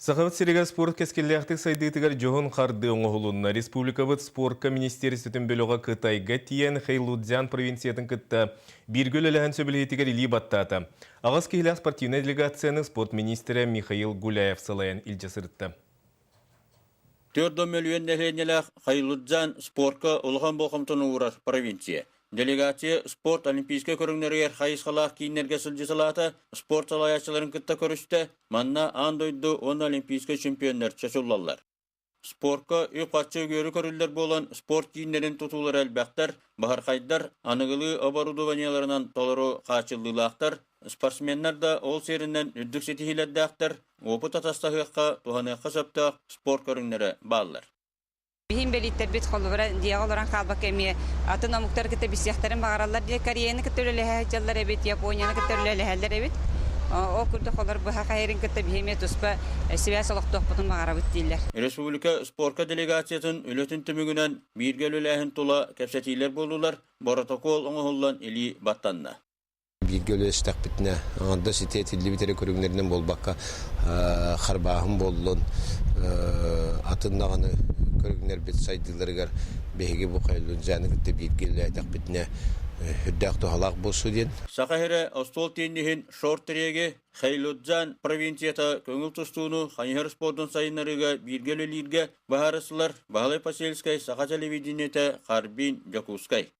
Сахабыт сиригэр спорт кэскиллээхтик сайдыытыгар дьоһун хардыы оҥоһулунна. Республикабыт спорка министиэристибэтин бөлөҕө Кытайга тиийэн Хэйлудзян провинциятын кытта бииргэ үлэлэһэн сөбүлэһиитигэр илии баттаата. Аҕыс киһилээх спортивнай делегацияны спорт министрэ Михаил Гуляев салайан илдьэ сырытта. 4 мөлүйүөн нэһилиэнньэлээх Хэйлудзян спорка улахан болҕомтону уурар провинция. Делегация спорт олимпийскай көрүҥнэригэр хайысхалаах кииннэргэ сылдьысалаата, спорт салайааччыларын кытта көрүстэ, манна аан дойду уонна олимпийскай чемпионнар чочуллаллар. Спорка үп-харчы үгүөрү көрүллэр буолан, спорт кииннэрин тутуулара элбэхтэр, баһархайдар, аныгылыы оборудованиеларынан толору хааччыллыылаахтар, спортсменнар да ол сиэринэн үрдүк ситиһиилэрдээхтэр, уопут атастаһыахха, туһаныахха сөптөөх спорт көрүҥнэрэ бааллар. Биһи инбэлииттэрбит холобура дьиэҕэ олорон хаалбакка эмиэ атын омуктары кытта билсиэхтэрин баҕараллар диye Кореяны кытта үлэлэһэ сылдьаллар эбит, Японияны кытта үлэлэһэллэр эбит. Ол курдук олор быһа хайырын кытта биһи эмиэ туспа сибээс олохтуохпутун баҕарабыт дииллэр. Республика спорка делегациятын үлэтин түмүгүнэн бииргэ үлэлээһин тула кэпсэтиилэр буоллулар, боротокуол оҥоһуллан илии баттанна. Бииргэ үлэлэстэхпитинэ, аҥардас ити этиллибит эрэ көрүҥнэринэн буолбакка, харбааһын буоллун, атын даҕаны көрүҥнэрбит сайдыыларыгар биһиги бу Хэйлунцзяны кытта бииргэ үлэлээтэхпитинэ сүрдээх туһалаах буолсу диэн. Саха сирэ остуол тенниһин шорт-треги Хэйлунцзян провинцията көҥүл тустууну хайыһар спордун сайыннарыыга бииргэ үлэлииргэ быһаарыстылар. Баһылай Посельскай, Саха телевидениетэ, Харбин, Дьокуускай.